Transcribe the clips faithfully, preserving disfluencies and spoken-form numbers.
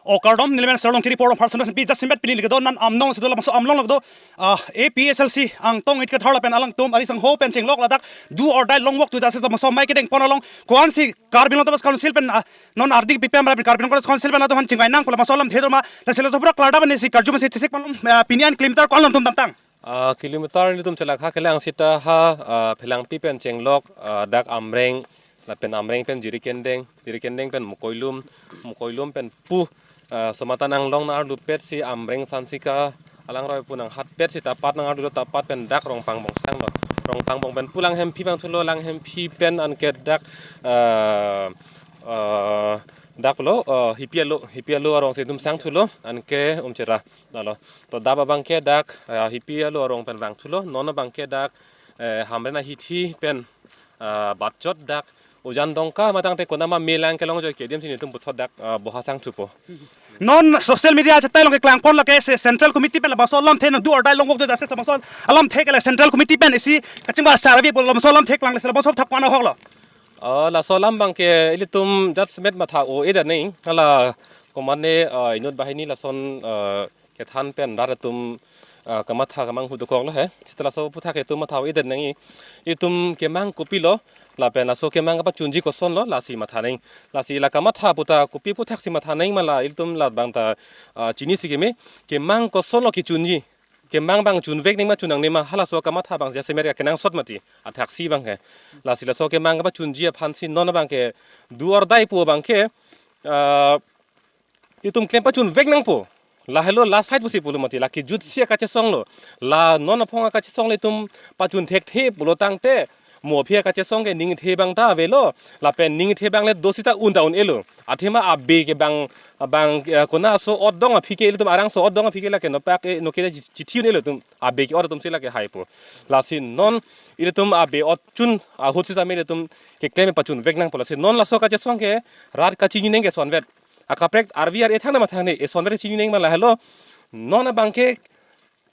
O kardom, nelimen Serlong Kiri Porong Parson pi jasemet pini lagi do non Amnong si do labangso Amnong lagi do, ah, A P H L C angtong it kathar lapen alangtum ari sangho pen chenglok ladak do or die long walk to justice labangso amei kedeng pon along ko-an si Karbi Anglong Autonomous Council pen, ah, non ardi P P M lapen Karbi Anglong Autonomous Council pen atum aphan chingvai nangpo labangso alam thedroma, la selo sopra klardak pen isi karju masi chesik malom, ah, pini an kilometer ko-an lam atum damtang. Ah, kilometer ilitum chelakha kelang sita ha, ah, Phelangpi pen chenglok, ah, dak Amreng, lapen Amreng pen Jirikindeng, Jirikindeng pen Mukoilum, Mukoilum pen pu, ah, Somatan Anglong nang ardu pet si Amreng Sansika, alang roi pu nang hat pet si tapat nang ardu lo, tapat pen dak Rongpangbong sang lo. Rongpangbong pen pu Langhemphi vangthulo, Langhemphi pen anke dak, ah, ah, dak lo, ah, Hipi Alo, Hipi Alo arong si itum sangthulo, anke umchera. Lalo. To dap abangke dak, eh, Hipi Alo arong pen vangthulo, non abangke dak, eh, Hamren ahithi pen, eh, batchot dak, Ujan Dongka matangte konama melang kelong joi kedim si netum puthot dak, eh, boha sangthupo. Non social media chetai along keklang pon lake se Central Committee pen labangso alamthe nang do or die long walk to justice labangso alamthe ke la Central Committee pen isi kachingba survey pon labangso alamthe klang le labangso thak pano hoklo. Ah, laso alam abangke ilitum jasemet matha o-e det neng, hala komatne, ah, inut banghini lason, ah, kethan pen rat atum, ah, kamatha kamanghu dokok lo he. Sita laso aphuthak itum matha o-e det nangji. Itum kemang kopilo, lapen laso kemang kapachunji kosonlo, lasi matha neng. Lasi la kamatha puta kopi aphuthak si matha neng ma la ilitum labang ta, ah, chinisi keme. Kemang kosonlo kechunji. Kemang abang chunvek neng ma chun nangne ma halaso kamatha abang jasemet kenangsot mati. Athak si abangke. Lasi laso kemang kapachunji aphan si non abangke do or die pu abangke, ah, itum klem pachunvek nangpo. Lahelo last fight pusi pulo mati, la kejutsi akachesong lo. La non aphong akachesong le itum pachun thekthe pulo tangte, mo aphi akachesong ke ning the abang ta avelo, lapen ning the abang le do sita un ta un-elo. Athema abe ke bang, bang, eh, kona so ot dong aphi ke ilitum arang so ot dong aphi ke lake nopak, eh, noke chithi un-elo itum abe ke ot atum si lake haipo. Lasi non ilitum abe ot chun ahut si tame ilitum keklem pachunvek nangpo. Lasi non laso kachesong ke rat kachini neng ke sonvet. Akaprek arvi ar ethang nama thangne, e sonvet chini neng ma lahelo. Non abangke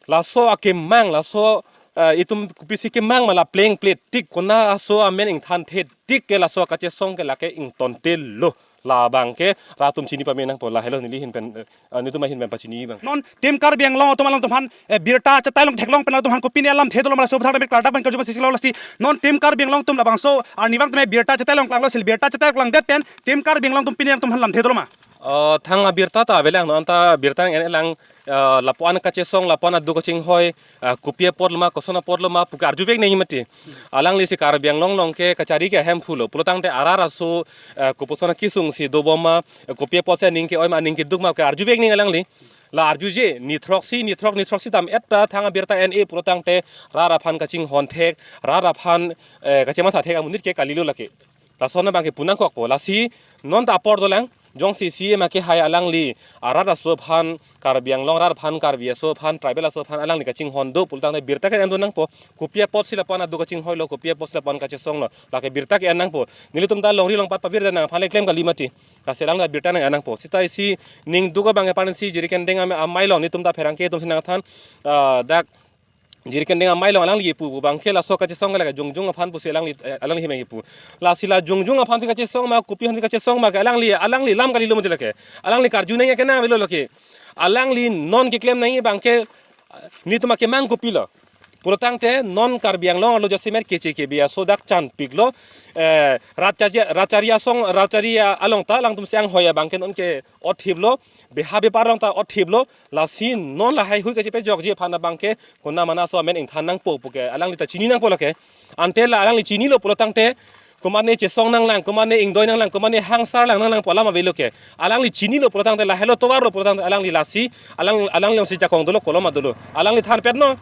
laso akemang, laso, eh, itum kopisi kemang ma la pleng ple tik kona aso amen ingthan the tik ke laso kachesong ke lake ingtonte lo. Labangke rat atum chini pame nangpo lahelo neli ahin pen, eh, netum ahin pen pachini abang. Non Team Karbi Anglong atum alangtum aphan, eh, birta chetai along theklong pen atum aphan kopine alamthe dolo ma laso aphuthak dam klardak pen karju masi chesik lo lasi. Non Team Karbi Anglong atum labangso arnivang tame birta chetai along klanglo sil birta chetai along klangdet pen Team Karbi Anglong atum pine atum aphan lamthe dolo ma. Oh, thang abirta ta avelang, non ta birta nang en-e lang, ah, lapu-an kachesong, lapu-an adu kachinghoi, ah, kopi apot lo ma, koson apot lo ma, pu ke arjuvek neng mati. Alangli si Karbi Anglong along ke kachari ke ahemphu lo. Pulo tangte arat aso, ah, koposon akesung si dobom ma, ah, kopi apot si aning ke-oi ma, aning keduk ma ke arjuvek neng alangli. La arjuje, nithroksi, nithrok, nithroksi dam-et ta thang abirta en-e pulo tangte rat aphan kachinghon thek, rat aphan, eh, kachematha thek amonit ke kalilo lake. Lason abangke pu nangkokpo, lasi non ta apor dolang, jongsi C E M akehai alangli arat aso aphan, Karbi Anglong arat aphan, Karbi aso aphan, tribal aso aphan alangli kachinghon do pulo tangte birta ke-en do nangpo, kopi apot si lapu-an adu kachinghoi lo, kopi apot si lapu-an kachesong lo, lake birta ke-en nangpo. Nelitum ta longri longpat pavir nang aphan le klem kali mati. Lasi alang ta birta nang-en nangpo. Sita isi ning duk abangke parinsi Jirikindeng am-, amei along netum ta pherangke atum si nangthan, ah, dak Jirikindeng amei along alangli kipu pu abangke laso kachesong ke lake Jongjung aphan pusi alangli, eh, alangli hemeng kipu. Lasi la Jongjung aphan si kachesong ma, kopi aphan si kachesong ma ke alangli, alangli lam kalilo mati lake. Alangli karju neng ke nang avelo lake. Alangli non keklem nangji abangke, eh, netum akemang kopilo. Pulo tangte non Karbi Anglong arlo jasemet keche kebe aso dak chanpik lo, eh, rat chari, rat chari asong, rat chari along ta alangtum si anghoi abangke non ke othip lo, beha bepar along ta othip lo, lasi non lahai hui kachepajokji aphan abangke kona mana aso amen ingthan nangpo puke alangli ta chini nangpo lake. Ante la alangli chinilo pulo tangte, komatne chesong nanglang, komatne ingdoi nanglang, komatne hangsar lang nanglangpo alam avelo ke. Alangli chinilo pulo tangte, lahelo tovar lo pulo tangte alangli lasi, alang, alangli along si jakong dolo, kolom dolo. Alangli thanpet non.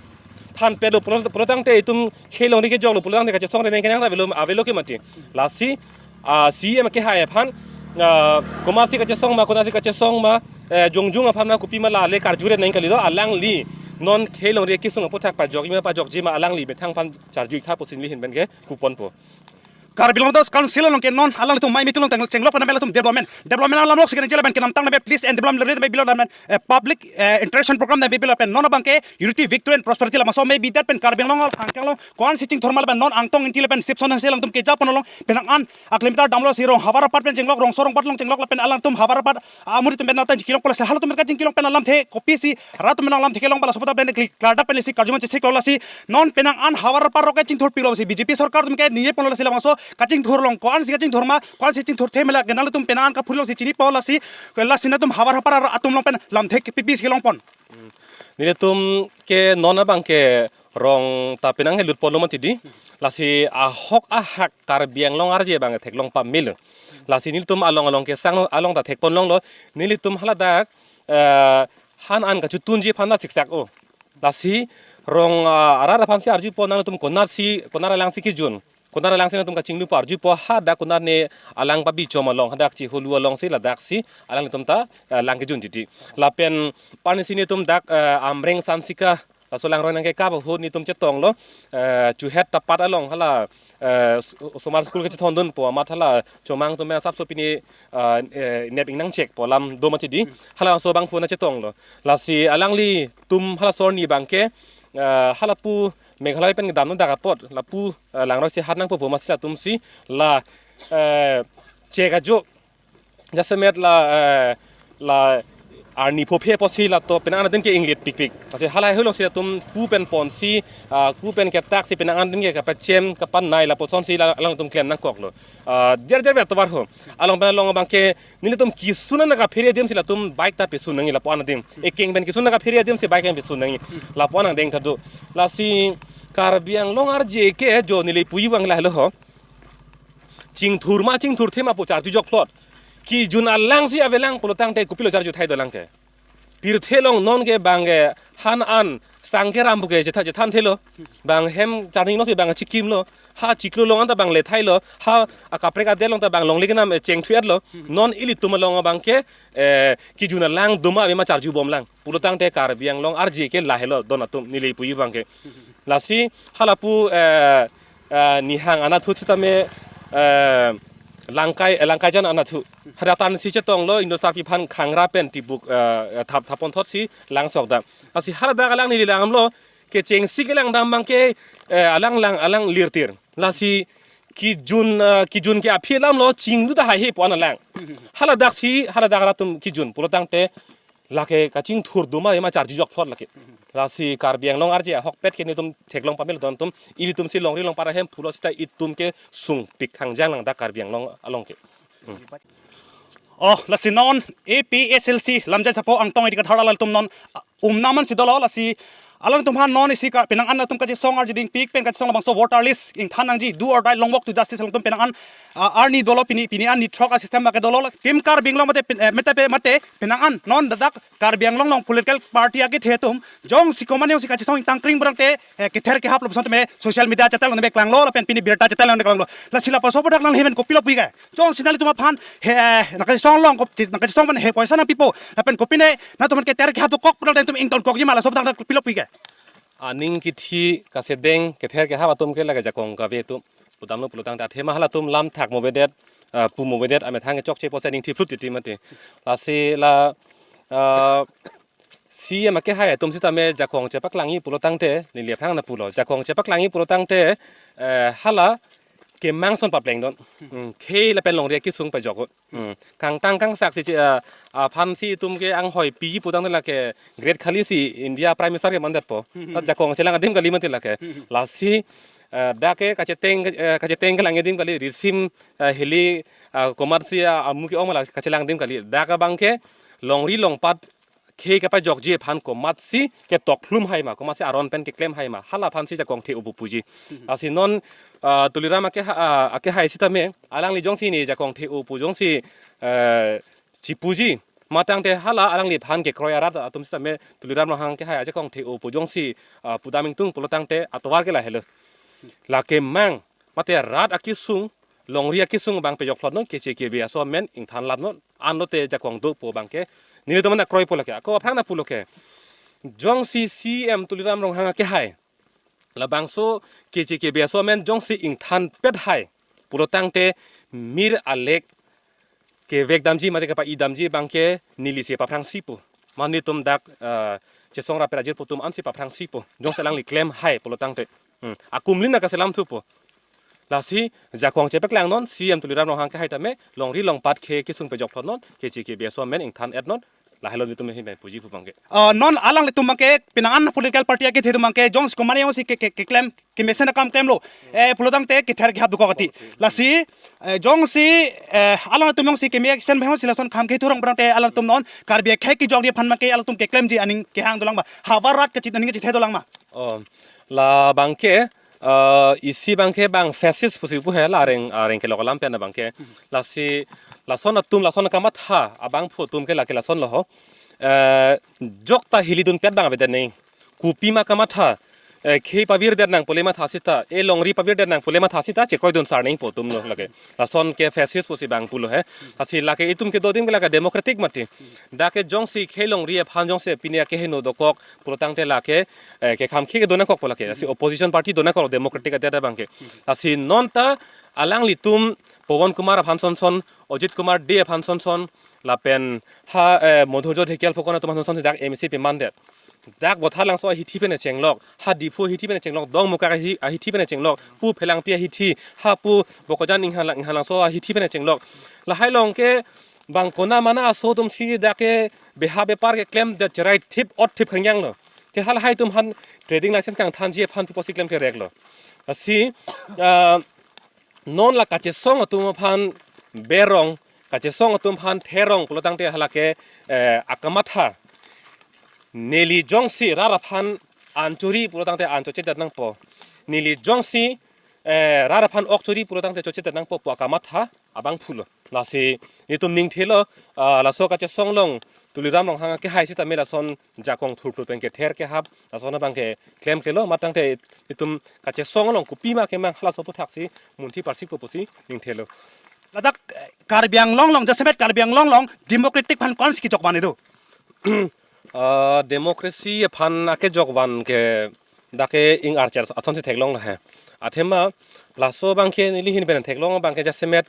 Thanpet lo pulo, pulo tangte itum khei longri kejok lo pulo tangte kachesongre neng kenang ta avelo, avelo ke mati. Lasi, ah, C E M akehai aphan, ah, komatsi kachesong ma, konatsi kachesong ma, eh, Jongjung aphan ma kopi ma la le karjure neng kalilo, alangli non khei longri kesung aphuthak pajokji ma pajokji ma alangli methang aphan charju-ik tha pusi neli ahin pen ke puponpo. Karbi Anglong Autonomous Council along ke non alanglitum mai mitu along teng chenglok pen alam alanglitum development, development alam lok si kena jela pen kenamtang na be please and development le be bill amen, eh, public, eh, interaction program na be bill pen non abang ke unity, victory and prosperity labangso me bidat pen Karbi Anglong along angkang along ko-an si chingthur ma lapen non Angtong Engti lapen Sipson Hanse alangtum keja pon along penang an a kilometer damlo si Rong Havar apar pen chenglok, Rongso Rongpat along chenglok lapen alangtum Havar apar amuri atum pen nata chingkilong pon lasi halatum pen kachingkilong pen alamthe kopisi rat atum pen alamthe kelong pala sopo ta pen kli-, klardak pen lasi karjuman chesik lo lasi non penang an Havar apar rok ke chingthur pilo si B J P sorkar atum ke niye pon lo lasi labangso kachingthur along ko-an si kachingthur ma ko-an si chingthurthe ma la kenangtum penang an kaphurlong si chini pon lasi lasi nangtum Havar apar atum along pen lamthe ke pipis kelong pon. Hmm. Nelitum ke non abang ke rong ta penang he lut pon lo mati di. Lasi ahok ahak Karbi Anglong arje abang theklong pamelo. Lasi nelitum along along kesang along ta thek pon longlo. Nelitum haladak, eh, han an kachutunji aphan ta siksak o. Lasi rong, ah, arat aphan si arju pon nangtum konat si, konat alang si kijun. Konat alang si nangtum kachinglu pu arju pon hadak konat ne alang pabi chom along, hadak Cheholu along si ladak si alangtum ta, eh, lang kijun titi. Lapen pani si nelitum dak, eh, Amreng Sansika laso langroi nangkekap ahut nelitum chetonglo, eh, Chuhet Tapat along hala, eh, s-, osomar school kechethondun pu amat hala chomang atum asapso pini, eh, eh, nep ingnang chek pu alam do mati di. Halabangso abang pu nangchetonglo. Lasi alanglitum halaso arni abang ke, eh, halapu Meghalaya pen kedam no dak apot lapu, eh, langroi si hat nangpo pu amat si latum si la, eh, chek ajo jasemet la, eh, la arni phophe apotsi la to penang an adim ke inglit pikpik. Lasi halahei along si latum ku pen ponsi, ah, ku pen ketak si penang an adim ke kapachem kapanai lapuson si la, alangtum klem nangkoklo. Ah, jer jer vet tovar ho. Along pen along abang ke nelitum kisun an kaphere adim si latum bike ta pesun nangji lapu-an adim. Ekeng pen kisun an kaphere adim si bike pen pesun nangji. Lapu-an angdeng ta do. Lasi Karbi Anglong arje ke jo neli puji abang lahelo ho. Chingthur ma chingthurthe ma pu charju jokplot. Kijun alang si avelang pulotangte kopilo charju thai dolang ke. Pirthe along non ke bang ke han an sang keram pu ke chetha chethan thelo. Bang hem charning lo si bang chikimlo. Ha chiklo along an ta bang le thailo. Ha akaprek adet along ta bang longle kenam, eh, cheng thuet lo. Non ilitum along abang ke, eh, kijun alang doma ave ma charju bomlang. Pulotangte Karbi Anglong arje ke lahelo don atum neli puji abang ke. Lasi halapu, eh, eh, Nihang anatthu sitame, eh, Langkai, eh, Langkaijan anatthu. Hadak tan si chetonglo Indo Sarpi aphan Khangra pen tibuk, eh, eh, thap, thap ponthot si langsok dak. Lasi haladak alang neli langlo kechengsi kelang dam abang ke, eh, alang lang alang lirtir. Lasi kijun, eh, kijun ke aphi alam lo chinglu ta haihe pu-an alang. Haladak si, haladak rat atum kijun pulotangte lake kachingthur doma ave ma charju jokplot lake. Lasi Karbi Anglong arje ahokpet ke nelitum theklong pamelo don atum, ilitum si longri longpat ahem pulo sita itum ke sungpik thangjang lang dak Karbi Anglong along ke. Hmm. Oh, lasi non A P H L C lamjai sapo Angtong Engti Kathar alanglitum non, ah, umnaman si dolo lasi alanglitum aphan non isi ka penang an atum kachesong arje dingpik pen kachesong labangso voter list ingthan nangji do or die long walk to justice alangtum penang an, ah, arni dolo pini, pini an ni throk a system abang ke dolo. Team Karbi Anglong mate pen, eh, mate pe, mate penang an non dadak Karbi Anglong along political party akethe atum jongsi komat jongsi kachesong ingtang kring brang te, eh, kether kehap lapuson tame social media chetel nang be klanglo lapen pini birta chetel nang be klanglo. Lasi lapuson pu dak nangli pen kopilo puji ke. Jongsi nanglitum aphan he, eh, nangkachesong along kop, nangkachesong pen he poisa nangpipo. Lapen kopine nangtum kether kehap dokok pu dak nangtum ingtonkokji ma laso dak nang kopilo puji ke. Aning kithi kasedeng kether kehap atum ke lake jakong kave atum. Pudamlo pulotangte athema halatum lam thak mo avedet, ah, pu mo avedet amethang kechokche pusi aning thiplut titi mati. Lasi la, ah, C E M akehai atum sitame jakong chepaklangji pulotangte, neli aphrang nangpulo. Jakong chepaklangji pulotangte, eh, hala kemang ason papleng don. Hmm, khei lapen longri akesung pajok. Hmm. Kangtang kangsak si, eh, aphan si itum ke anghoi piji putangte lake great khali si India Prime Minister ke mandetpo. Hmm. Ta jakong chelang adim kali mati lake. Hmm. Lasi, eh, dak ke kacheteng, eh, kacheteng kelang adim kali risim, eh, hili, eh, komat si, eh, amu ke-ong ma la kachelang adim kali. Dak abang ke longri longpat khei kepajokji aphan komatsi ketok lum hai ma, komatsi aron pen keklem hai ma, hala aphan si jakong the-o pu puji. Mhm. Lasi non, ah, Tuliram ake ha-, ah, akehai sitame, alangli jongsi ne jakong the-o pu jongsi, eh, chipuji. Matangte hala alangli aphan kekroi arat atum sitame Tuliram Ronghang akehai ajakong the-o pu jongsi, ah, pudam ingtung pulotangte atovar ke lahelo. Lake mang, mate rat akesung, longri akesung abang pejok phlot non, keche kebe aso amen ingthan lap non, anlote jakong do pu abang ke, nelitum nangkroipo lake, ako aphrang nangpulo ke. Jongsi C E M Tuliram Ronghang akehai, labangso keche kebe aso amen jongsi ingthan pet hai, Pulotangte mir alek kevek damji mate kepa-i damji abangke nelisi paphrangsipo. Mane netum dak, eh, chesong rapet ajirpo atum ansi paphrangsipo. Jongsi alangli klem hai pulotangte. Hmm. Akumlin akaselam thupo. Lasi jakong chepaklang non, C M Tuliram Ronghang kehai tame, longri longpat ke kesung pejok thon non, kechi ke beso men ingthan et non, lahelo netum ahin pen puji pu abangke. Ah, non alanglitum abangke, penang an political party akethe atum abangke, jongsi komane jongsi ke, ke, keklem, kemesen akam klemlo, eh, pulotangte kether kehap dokok ati. Lasi, eh, jongsi, eh, alanglitum jongsi keme action bang jongsi lason kham kethurong pulotangte alanglitum non, Karbi akhei kejokji aphan abangke alanglitum keklemji aning kehang dolang ma, havar rat kachit aning kachit dolang ma. Oh, labangke, eh, isi abangke bang fascist pusi pu he la areng, areng kelok alam pen abangke. Lasi, lason atum, lason kamatha, abangphu atum ke lake lason lo ho. Eh, jokta hilidun pet abang avedet nang. Kopima kamatha, eh, khei pavirdet nang pule matha sita, eh, longri pavirdet nang pule matha sita, chekoidun sar nangpo atum lo lake. Lason ke fascist pusi abang pulo he. Lasi lake itum kedo adim ke lake democratic mati. Dak ke jongsi khei longri aphan jongsi pine akeheno dokok, pulotangte lake, eh, kekham khe kedo nangkokpo lake. Lasi opposition party do nangkok democratic adet abangke. Lasi non ta alanglitum Pawan Kumar aphan sonson, Ajit Kumar Dey aphan sonson, lapen ha, eh, Madhurjya Dhekal pu konat atum aphan sonson dak M A C pemandet. Dak Botharlangso ahithi pen chenglok, ha Diphu ahithi pen chenglok, Dongmukak ahi-, ahithi pen chenglok, pu Phelangpi ahithi, ha pu Bokajan Inghan-, Inghanlangso ahithi pen chenglok. Lahai along ke bang kona mana aso atumsi dak ke beha bepar keklemdet cherai thip ot thip khangjang lo. Te halahai atum aphan trading license kangthanji aphan pu pusi klem kerek lo. Lasi, ah, non la kachesong atum aphan berong, kachesong atum aphan therong pulotangte halake, eh, akamatha. Neli jongsi rat aphan an chori pulotangte an chochedet nangpo. Neli jongsi, eh, rat aphan ok chori pulotangte chochedet nangpo pu akamatha abangphu lo. Lasi itum ningthelo, ah, laso kachesong along Tuliram Ronghang kehai sitame lason jakong thurthur pen kether kehap, lason abangke klemklelo, matangte itum kachesong along kopima kemang halaso aphuthaksi munthi parsikpo pusi ningthelo. Ladak, eh, Karbi Anglong along, jasemet Karbi Anglong along, democratic aphan konsi kejok van do? Ah, democracy aphan akejok van ke dak ke ing archer asonsi theklong lo he. Athema laso abangke neli ahin pen theklong abangke jasemet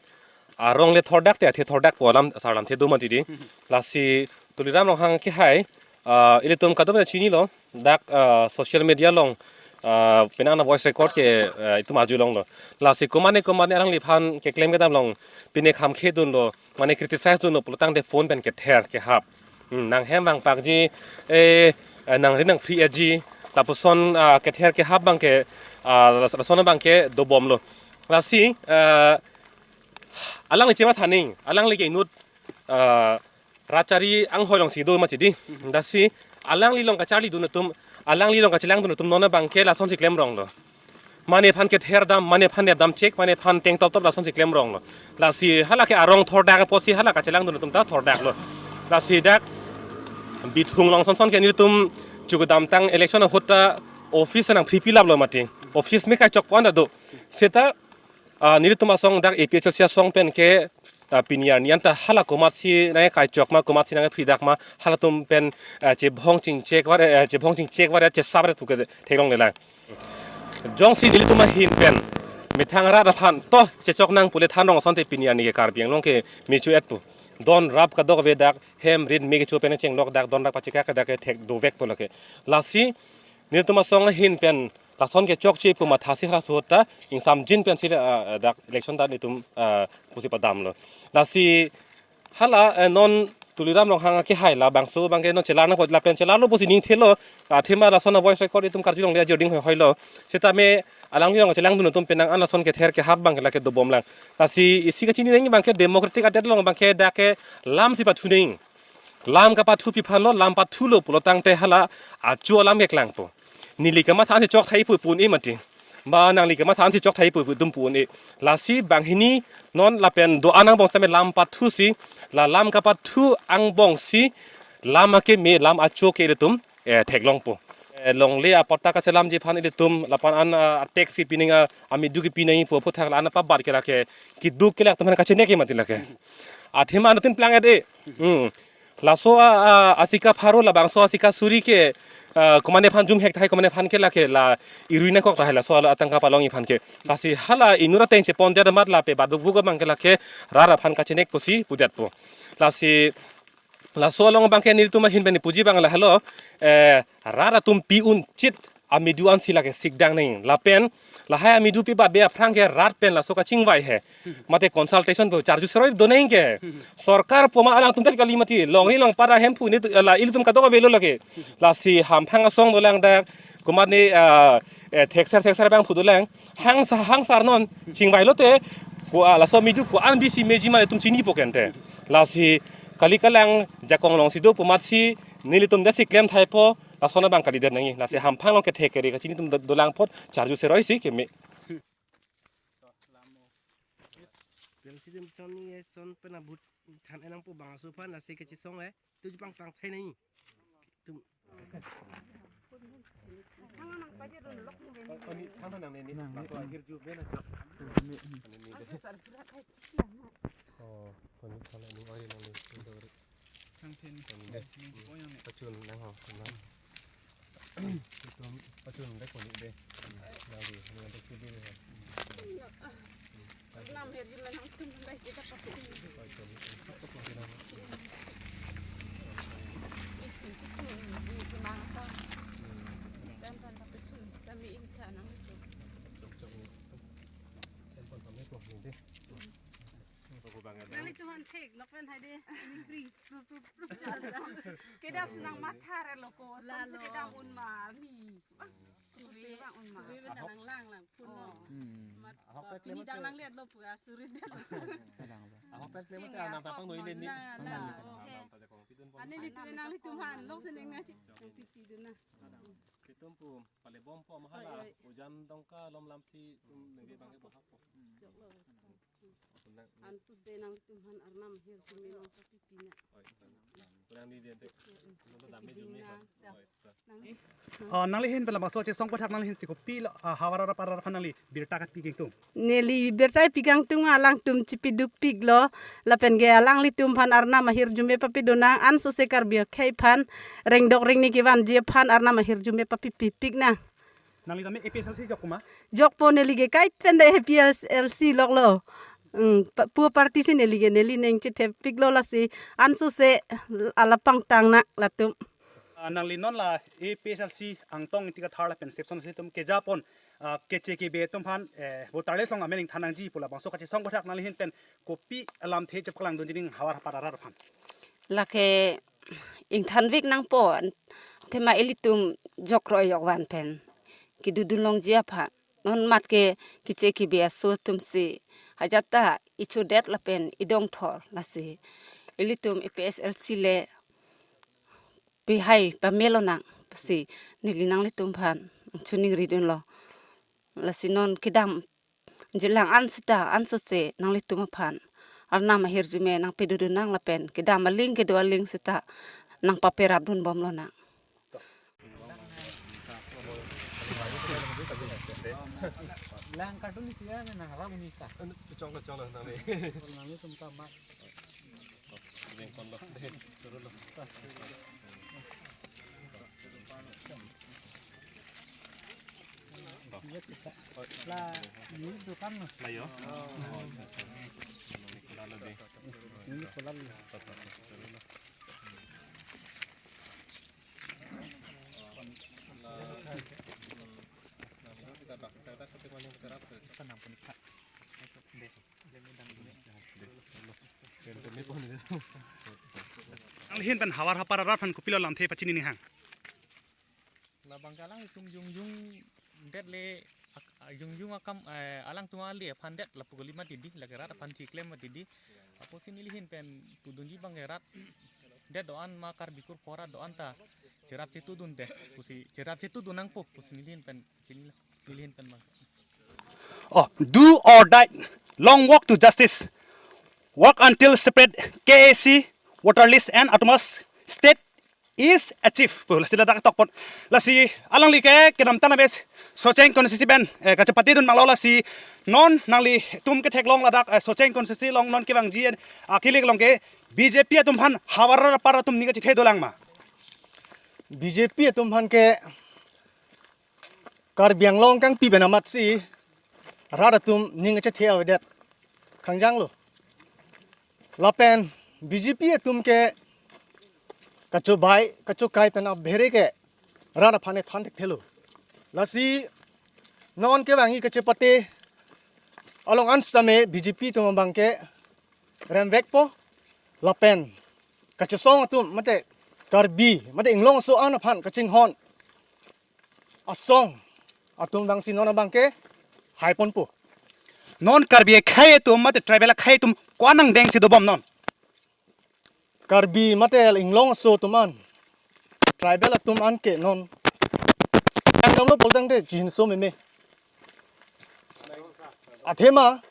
arong le thordak te athe thordak pu alam sar lamthe do mati di. Lasi Tuliram Ronghang kehai, ah, ilitum kadokave chinilo, dak, ah, social media along, ah, penang an voice record ke, ah, itum arjulong lo. Lasi komane komane alangliphan keklem kedam along pine kham khedunlo, mane criticize dunlo pulotangte phone pen kether kehap. Hmm, nang hem vangpakji, eh, eh, nang ri nang phri-etji, lapuson, ah, kether kehap abangke, ah, las-, lason abangke dobomlo. Lasi, ah, alangli chematha nang, alangli ke inut, ah, rat chari anghoi alongsi do mati di. Lasi, alangli along kacharlidun atum, alangli along kachelangdun atum non abangke lasonsi klemrong lo. Mane aphan kether dam, mane aphan nep dam chek, mane aphan teng top top lasonsi klemrong lo. Lasi halake arong thordak apotsi hala kachelangdun atum ta thordak lo. Lasi dak Bithung along sonson ke nelitum chukudamtang election ahut ta office nang phri pilap lo mati. Office me kachok ko-an ta do. Seta, ah, nelitum asong dak A P H L C asong pen ke, ah, pini arni an ta hala komatsi nang kachok ma, komatsi nang phridak ma, halatum pen, ah, chebhong chingchek var, eh, chebhong chingchek var, chesap var pu ke theklongle lang. Jongsi nelitum ahin pen methang rat aphan to chechok nang pule than rong asonte pini arni ke Karbi Anglong ke mechu-et pu. Don rap kadokave dak hem rit me kecho pen chenglok dak don rap pachekak dak ke thek dovek pu lake. Lasi nelitum asong ahin pen lason kechokche pu mathasi halaso ta ingsamjin pensi, ah, dak election ta nelitum, ah, pusi padamlo. Lasi hala, eh, non Tuliram Ronghang kehai labangso abangke non chelar nangpo lapen chelarlo pusi ningthelo, ah, athema lason a voice record itum karjulongle ajirding hoihoilo. Sitame alangli along chelangdun atum penang an lason kether kehap abangke lake dobom lang. Lasi isi kachini nang abangke democratic adet along abangke dak ke lamsi pathu nang. Lam kapathupi aphanlo, lam pathulo pulotangte hala achu alam keklangpo. Neli kamatha ansi chokthai pu pu un-e mati. Ba nangli kamatha ansi chokthai pu pu dum pu un-e. Lasi banghini non lapen do-an angbong sitame lam pathusi, la lam kapathu angbongsi, lam akeme, lam acho ke ilitum, eh, theklongpo. Eh, longle apatta kachelamji aphan ilitum, lapen an, ah, tax kepi nang, ah, amidu kepi nang pu aphuthak la-an apabat ke lake, keduk ke lake atum aphan kachenek ke mati lake. Athema anuttin plang-et-e. Hmm. Laso a, a, asika pharo labangso asika suri ke, ah, komatne aphan jumhek tahai, komatne aphan ke lake la irui nangkok tahai, laso ala atangka palongji aphan ke. Lasi hala inut ateng chepondet amat lapen baduk vuk abang ke lake rat aphan kachenek pusi pudetpo. Lasi laso along abang ke nelitum ahin pen puji abang lahelo, eh, rat atum pi-un chit amedu ansi lake sikdang nang lapen lahai amedu pi babe aphrang ke rat pen laso kachingvai he. Mate consultation pu charju seroi do nang ke. Sorkar pu ma alangtum tel kali mati. Longri longpat ahem pu ni tu, la ilitum kadokave lo lake. Lasi hamphang asong dolang dak. Komatne, ah, eh, thekser thekser abang pu dolang. Hangsa, hangsar non chingvai lote. Ko, ah, laso amedu ko-an bisi meji ma itum chinipo kente. Lasi kali kalang jakong alongsi do pu amatsi nelitum jasi klem thaipo. Lason abang kalidet nangji. Lasi hamphang along kethek kere kachini atum do-, dolang apot charju seroi si keme. President son ni, eh, son pen abut than enang pu bangso aphan lasi kachesong, eh, tu jepang tang thai nai. Tum. Oni, thang thang nang nini. Nang bangso nini. Ahirjume na jok. Nini. Nini de. Oh, oni thang nang nini, ori nang nini. Thang thini. Nini de. Nini ko yang ni. Pachun nang ho, nang. Itum pachun de koni de. Nang di, nang de sidi de. Arnam ahirjume nangtum nang kita pakai. Pachun. Itum kitu ni kimangkon. Sampan tapi chun kami ingka nangtum. Sampan kami ko nini de. Nanglitum aphan thek lok pen hai de, ningri, prup, prup, prup. Kedam nang mathar lo ko, lalo. Kedam un ma, ni. Kusi bang un ma. Kusi bang nang lang lang, phun lo. Oh. Hmm. Mat, ahok pet ini lima dang tu. Nang lihat lo pu, ah, suri dia lo. Ahok pet lima tu, nang papang noi le ni. La, la, oh, eh. Ane litum, nanglitum aphan, lok seneng na, nang pipi dun na. Itum pu, pale bom po mahala, oi, oi. Ujan dongka lom lamsi, itum nengke bangke bohap po. Jok lo. Nang, ansose nanglitum aphan Arnam ahirjume nangpapipi na. Oi, kurang di dia dek. Lo dam ni jumni na, ha. Da. Oi, ta. Nang. Oh, nangli ahin pen labangso chesong aphuthak nangli ahin si kopi lo, ah, havar arap arap aphan nangli birta kapi kangtung? Neli birta pi kangtung alangtum chipidukpik lo, lapen ke alanglitum aphan Arnam ahirjume papi do nang, ansose Karbi akhei aphan, rengdok rengni kevanji aphan Arnam ahirjume papipipik na. Nangli tame A P H L C jok kuma? Jokpo, neli ke kaita pen de A P H L C lok lo. Hmm, pa-, pu party si neli ke, neli neng chethepik lo lasi ansose alapang tang na latum. Ah, nangli non la A P H L C angtong ingti kathar lapen section si atum kejapon, ah, keche kebe atum aphan, eh, voter list along amen ingthan nangji pu labangso kachesong aphuthak nangli ahin pen kopi alamthe chepaklang dunji ning havar havar arat aphan? Lake ingthanvek nangpo, athema ilitum jok roi jok van pen kedodun longji aphan. Non mat ke keche kebe aso atum si ajat ta ichodet lapen idongthor lasi ilitum A P H L C le pehai pame lonang pusi neli nanglitum aphan choningri dunlo. Lasi non kedam jilang an seta ansose nanglitum aphan Arnam ahirjume nangpidodun nang lapen kedam aling kedo aling seta nangpaperap dunbom lonang. Lang kartun isi ya, nang hala unisa. Chong lo, chong lo, nang ni. Nang ni tum ka mat. Jengkon lo, deh, turun lo. La, ini dukan lo. Lah, yo. Oh, acha, acha. Ini kolam lo, deh. Ini kolam lo. Turun lo. Nangli ahin pen havar havar arat aphan kopilo lamthe pachini ning hang? Labang ke alanglitum jongjong det le ak-, a, jongjong akam, eh, alangtum ali aphan det lapu kali mati di, lake rat aphan chiklem mati di. Apotsi neli ahin pen pudunji abang ke rat det do-an ma Karbi kurpho rat do-an ta cherap chetudun deh pusi, cherap chetudun nangpo pusi neli ahin pen chini lo, neli ahin pen abang. Oh, do or die, long walk to justice, work until separate K A C, voter list and autonomous state is achieved pu lasi ladak tokpon. Lasi alangli ke kedamtang abes Socheng constituency pen, eh, kachepatedun abang lo lasi non nanglitum ketheklong ladak, eh, Socheng constituency along non kevangji, eh, akilik along ke B J P atum aphan havar havar atum ni kachethe dolang ma? B J P atum aphan ke Karbi Anglong kangpi pen amatsi rat atum ning kachethe avedet kangjang lo. Lapen B J P atum ke kachobai kachokai pen abhere ke rat aphan ethan thekthelo. Lasi non kevangji kachepate along an sitame B J P atum abang ke remvekpo. Lapen kachesong atum mate Karbi mate inglong aso an aphan kachinghon asong atum abangsi non abang ke haiponpo. Non Karbi akhei atum mate tribal akhei atum ko-an angdengsi dobom non? Karbi mate inglong aso atum an, tribal atum an ke non, yang damlo poltang de jinso meme. Athema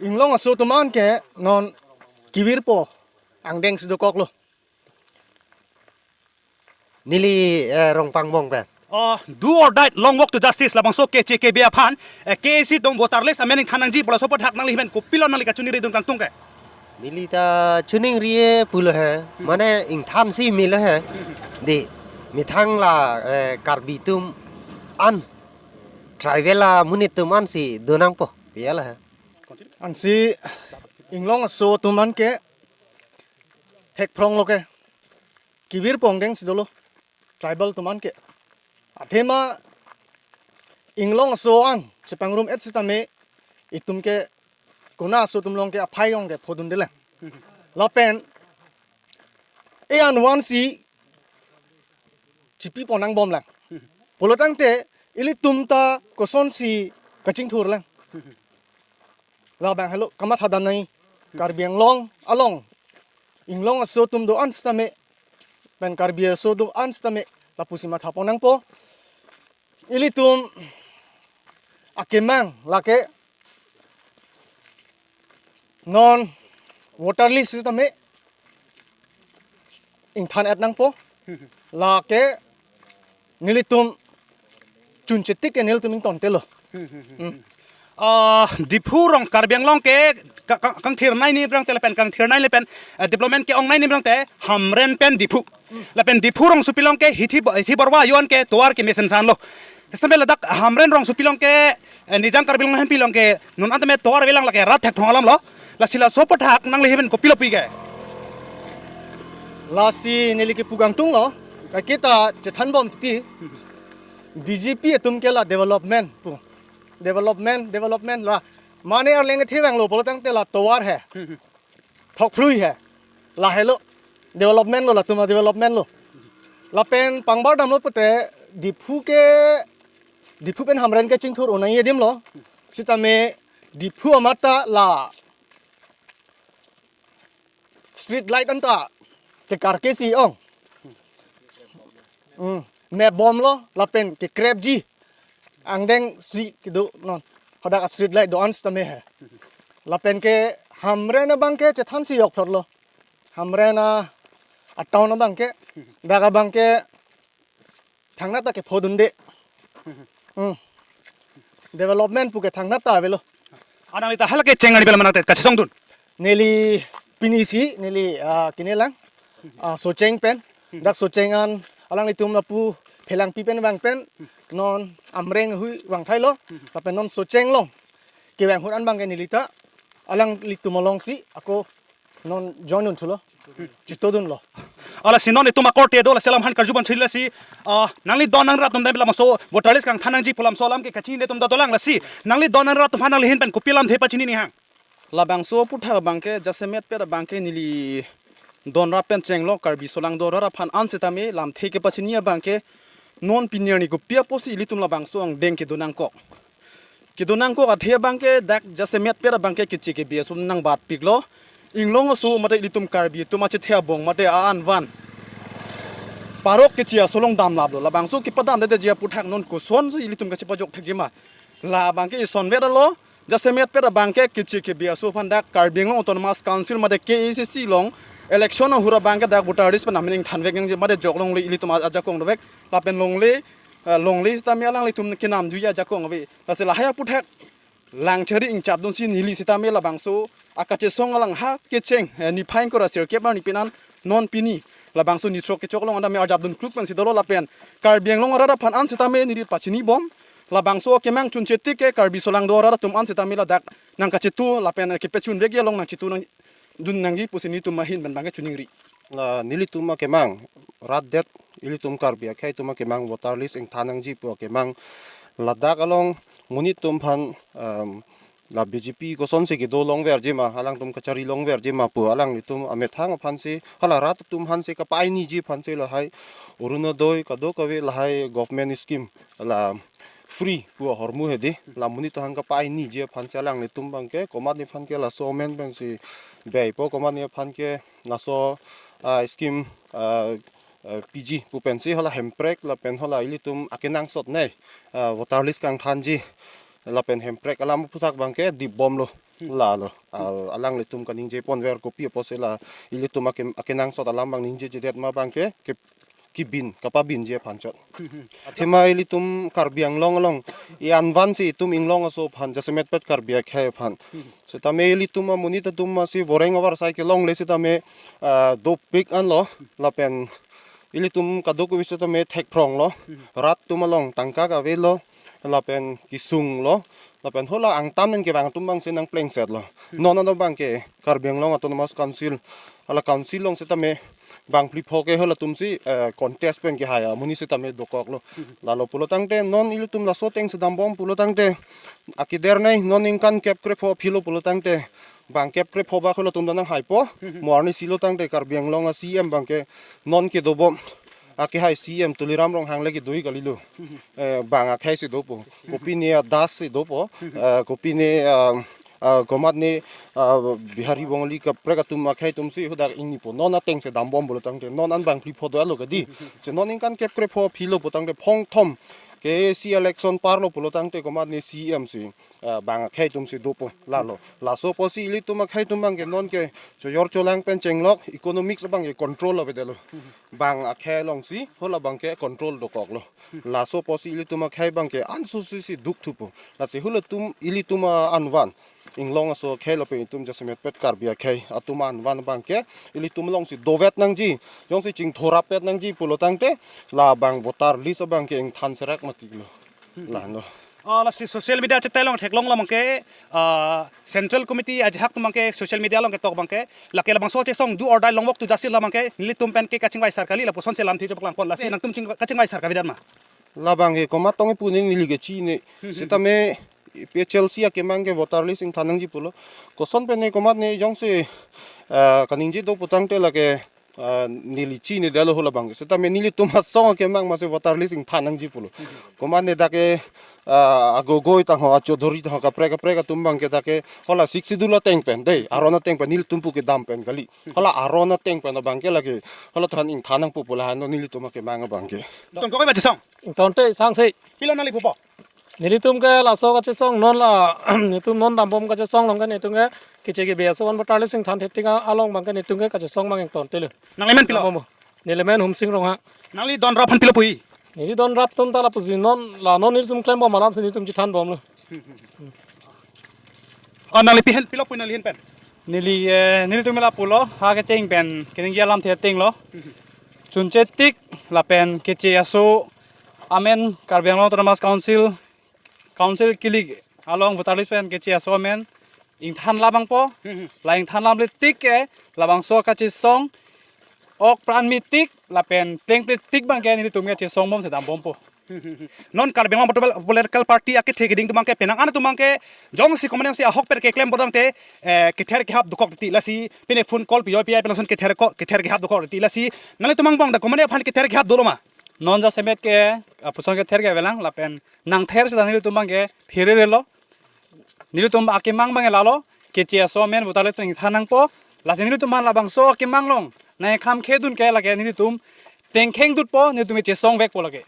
inglong aso atum an ke non kevirpo, angdengsi dokoklo. Neli, eh, Rongpang Bong pen. Oh, do or die, long walk to justice, labangso K C K B aphan, eh, K A C atum voter list amen ingthan nangji pu laso aphuthak nangli pen kopilo nangli kachoningri dun kangtung ke? Neli ta choningri pulo he, mane ingthansi melo he. Di, methang la, eh, Karbi atum an, tribal amonit atum ansi donangpo, piyala he. Ansi inglong aso atum an ke thekphronglo ke, kevirpo, angdengsi dolo tribal atum an ke. Athema inglong aso an chepangrum-et sitame itum ke kona aso atum along ke aphai along ke phodundelang. Lapen e-an vansi chipipon nangbomlang. Pulotangte ilitum ta kosonsi kachingthurlang? Labang helo kamathadam nangji. Karbi Anglong along inglong aso atum do-an sitame pen Karbi aso do-an sitame lapusi mathapon nangpo. Ilitum akemang lake non voter list sitame ingthan-et nangpo. Lake nelitum chunchetik ke nelitum ingtontelo. Hmm. Ah, Diphu rong Karbi Anglong ke ka-, ka-, kangthirnei ni brang te lapen kangthirnei lapen, eh, development ke-ongnei ni brang te Hamren pen Diphu. Lapen Diphu rongsopi along ke hithi bo-, hithi borwa yon ke tovar kemesen sanlo. Sitame ladak Hamren rongsopi along ke, eh, Nijang Karbi Anglong hempi along ke non antame tovar avelang lake rat thekphrong alam lo. Lasi laso aphuthak nangli pen kopilo pu ke? Lasi neli kepu kangtunglo, kaketa chethanbom titi, B J P atum ke la development pu. Development, development la. Mane arleng thevanglo pulotangte la tovar he. Thokphrui he. La helo. Development lo, latum a-development lo. Lapen pangbar damlo pute Diphu ke, Diphu pen Hamren ke chingthur un-e adim lo. Sitame Diphu amat ta la street light anta kekarke si ong. Hmm. Mebomlo lapen kekrepji angdengsi kedo non. Hadak a-street light do-an sitame he. Lapen ke Hamren abang ke chethansi jokthorlo. Hamren a, a-town abang ke, dak abang ke thangnat ta kephodunde. Hmm. Development pu ke thangnat ta avelo. Anang lita halake cheng ani bela manang te kachesongdun. Neli pini si, neli, ah, kene lang. Ah, Socheng pen. Dak Socheng an alanglitum lapu Phelangpi pen vang pen. Non Amreng ahui vangthailo. Lapen non Socheng along kevang ahut an abang ke neli ta alanglitum alongsi ako non join dunthulo. Chitodunlo. Lasi non itum akorte do, lasi alam aphan karjupon chili lasi, ah, nangli don nangrap atum dam labangso voter list kangthan nangji pu lamso alam ke kachini atum dolang lasi. Nangli don nangrap atum aphan nangli ahin pen kopi alamthe pachini nihang? Labangso aphuthak abang ke jasemet pet abang ke neli don rap pen chenglo, Karbi aso alang don rap aphan, an sitame lamthe kepachini abang ke non pini arni kopi apotsi ilitum labangso angdeng kedo nangkok. Kedo nangkok athe abang ke dak jasemet pet abang ke keche kebe aso nangbatpiklo. Inglong aso mate ilitum Karbi atum achethe abong mate a-an van parok keche aso along damlaplo. Labangso kepadamdetji aphuthak non kosonsi ilitum kachepajok thekji ma? La abang ke isonvet alo, jasemet pet abang ke keche kebe aso aphan dak Karbi Anglong Autonomous Council mate K A C C along election ahut abang ke dak voter list pen amen ingthanvek nangji mate jok longle ilitum a-, ajakong dovek lapen longle, eh, longle sitame alanglitum kenamjuiji ajakong ave. Lasi lahai aphuthak langchari ingchapdunsi neli sitame labangso akachesong alang ha kecheng, eh, niphai ingkoi ra sirkep arni pen an non pini labangso nithrok kechok along an tame arjap dun kluk pensi dolo lapen Karbi Anglong arat aphan an setame neli pachini bom. Labangso kemang chunche tik ke Karbi solangdo arat atum an setame ladak nangkachetu lapen kepachun vekji along nangchetu nang dun nangji pusi nelitum ahin pen bangke choningri. La nelitum akemang rat det, ilitum Karbi akhei atum akemang voter list ingthan nangji pu akemang ladak along monit atum aphan, um, la B J P kosonsi kedo longverji ma, alangtum kachari longverji ma pu alanglitum amethang aphansi, hala rat atum aphansi kapainiji aphansi lahai Orunodoi kadokave lahai government scheme la free pu ahormu hedi, la monit atum aphan kapainiji aphansi alanglitum bangke komatne aphan ke laso amen pensi beipo, komatne aphan ke laso, ah, scheme, ah, ah, piji pu pensi hala hemprek lapen hala ilitum akenangsot nei, ah, voter list kangthanji lapen hemprek alam aphuthak bangke dipbomlo. Lalo, ah, alanglitum kaningje ponver kopi apotsi la ilitum ake, akenangsot alam bang ningjejedet ma bangke ke kibin kapabinji aphan chot. Athema ilitum Karbi Anglong along i anvansi itum inglong aso aphan jasemetpet Karbi akhei aphan setame ilitum amonit atum masi voreng avarsai kelongle setame, ah, dopik anlo lapen ilitum kadokave setame thekphronglo, rat atum along tangka kavelo lapen kesunglo lapen hala angtan pen kevang atum bangsi nangplengsetlo. Non ano bangke Karbi Anglong Autonomous Council, hala council along setame bang phli pho ke halatumsi, eh, contest pen kehai amonit setame dokoklo. Lalo pulo tangte non ilitum laso atengsi dambom pulo tangte akeder nei non ningkan kep krepho philo pulo tangte bang kep krepho ba halatum ta nanghaipo. Mo arnisi lo tangte Karbi Anglong a C M bangke non kedobom akehai C M Tuliram Ronghang le kedo kalilo. Eh, bang akhei si dopo. Kopine a Das si dopo. Eh, kopine, ah, ah, komatne, ah, Bihari Bongali kaprek atum akhei atumsi hadak ingnipo. Non atengsi dambom pulo tangte non an bang phli pho do alo kedi. Che non ningkan kep krepho philo pulo tangte phong thom ke si election parlo pulo tangte komatne C M si, ah, bang akhei atumsi dopo. Lalo laso apotsi ilitum akhei atum bangke non ke chojor cholang pen chenglok economics bangke control avedetlo. Bang akhei alongsi hala bangke control dokoklo. Laso apotsi ilitum akhei bangke ansusi si duk thupo. Lasi halatum ilitum a anvan inglong aso akhei lapen itum jasemetpet Karbi akhei atum anvan bangke ilitum alongsi dovet nangji. Jongsi chingthorap pet nangji pulo tangte labang voter list abangke ingthan serak matiklo. Lalo. Ah, lasi social media chetai long theklong lamang ke, ah, Central Committee ajahak atum bangke social media along ketok bangke lake labangso chesong do or die long walk to justice lamang ke nelitum pen ke kachingvai sar kali lapuson si lamthe chepaklang pon lasi nangtum ching kachingvai sar kavedet ma? Labang ke komat tong pu ne neli kechini. Setame A P H L C akemang ke voter list ingthan nangji pulo. Koson pen ne komatne jongsi, ah, kaningje do pulo tangte lake, ah, neli chinidetlo hala bangke. Setame nelitum asong akemang masi voter list ingthan nangji pulo. Komatne dak ke, ah, agogoi tangho, achodhori tangho, kaprek kaprek atum bangke dak ke hala Sixth Schedule ateng pen dei, aron ateng pen nelitum pu kedam pen kali. Hala aron ateng pen abangke lake hala than ingthan nangpo pu lahan nelitum akemang abangke. Tong kokoi ba chesong? Ingtonte sangse. Pilo nangli pupo? Nelitum ke laso kachesong non la, netum non dambom kachesong along ke netum ke keche kebe aso an voter list ingthan thekthe along bangke netum ke kachesong bang ingtontelo. Nangli men pilo? Dambom. Neli men Humsing Ronghang. Nangli don rap aphan pilo puji? Neli don rap atum ta lapusi non la non nelitum klembom alamsi netum chethanbomlo. Oh, nangli pi hen pilo puji nangli hen pen? Neli, eh, nelitum la pulo ha kecheng pen keningje alamthe atenglo. Chunche tik lapen keche aso amen Karbi Anglong Autonomous Council, Council kilik along voter list pen keche aso amen ingthan labangpo. La ingthan lamle tik ke labangso kachesong ok pran mi tik lapen plengple tik bangke nelitum ke chesongbomsi dambompo. Non Karbi Anglong Pol-, Political Party akethe keding atum bangke penang an atum bangke jongsi komat jongsi ahok per keklem bodangte, eh, kether kehap dokok titi lasi pine phone call piyoi piyai pen lason kether ko, kether kehap dokok titi lasi nanglitum angbong dak komatne aphan kether kehap dolo ma? Non jasemet ke, ah, puson kether ke avelang lapen nangther seta nelitum bangke phererelo. Nelitum akemang bangke lalo, keche aso amen voter list ingthan nangpo, lasi nelitum aphan labangso akemang along nangkham khedun ke lake nelitum tengkheng dutpo, nelitum chesong vekpo lake.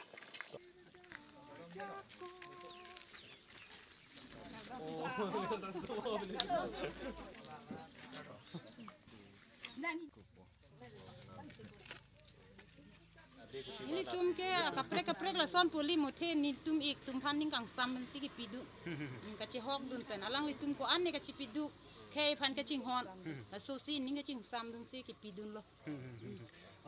Nelitum ke kaprek kaprek lason poli muthe nelitum ik atum aphan ning kangsam pensi kepidun. Hmm, kachehok dun pen alanglitum ko-an ne kachepidun. Khei aphan kachinghon. Lasosi ning kachingsam dunsi kepidunlo.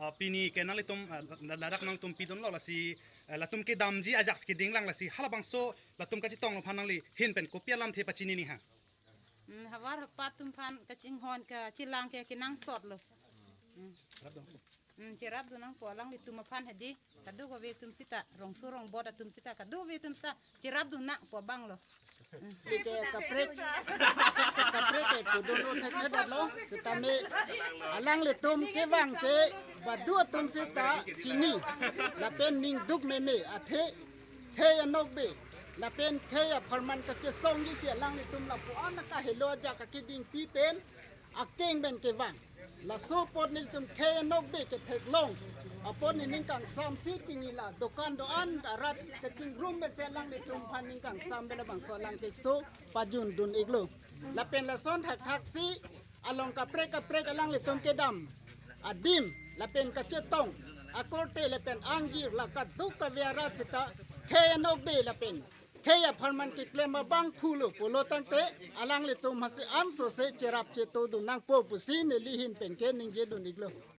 Ah, pini ke nanglitum, ah, la-, ladak nangtum pidunlo lasi, ah, latum kedamji ajak keding lang lasi halabangso latum kachetong aphan nangli ahin pen kopi alamthe pachini ni ha. Hmm, havar hapat atum aphan kachinghon kachelang ke kenangsot lo. Hmm. Cherapdun. Hmm, cherapdun nangpo alanglitum aphan hedi. Kadokave atum sita, rongso rongbot atum sita, kadokave atum sita, cherapdun nangpo abang lo. Hmm. Ke kaprek, kaprek ke pudun lo thek ne datlo, sitame alanglitum kevang ke badu atum sita chini, lapen ning duk meme athe, khei anokbe, lapen khei apharman kachesongji si alanglitum lapu-an kahelo ajak akedingpi pen akeng pen kevang. Laso apot nelitum khei anokbe ketheklong apot nening kangsam si pini la dokan do-an arat kachingrum bese alanglitum aphan ning kangsam pen labangso alang keso pajundun iklo. Lapen lason thakthak si along kaprek kaprek alanglitum kedam adim lapen kachetong akorte lapen angjir la kadokave arat sita khei anokbe lapen khei apharman keklem abangphu lo pulo tangte alanglitum hasi ansose cherap chetodun nangpo pusi neli ahin pen ke ningjedun iklo.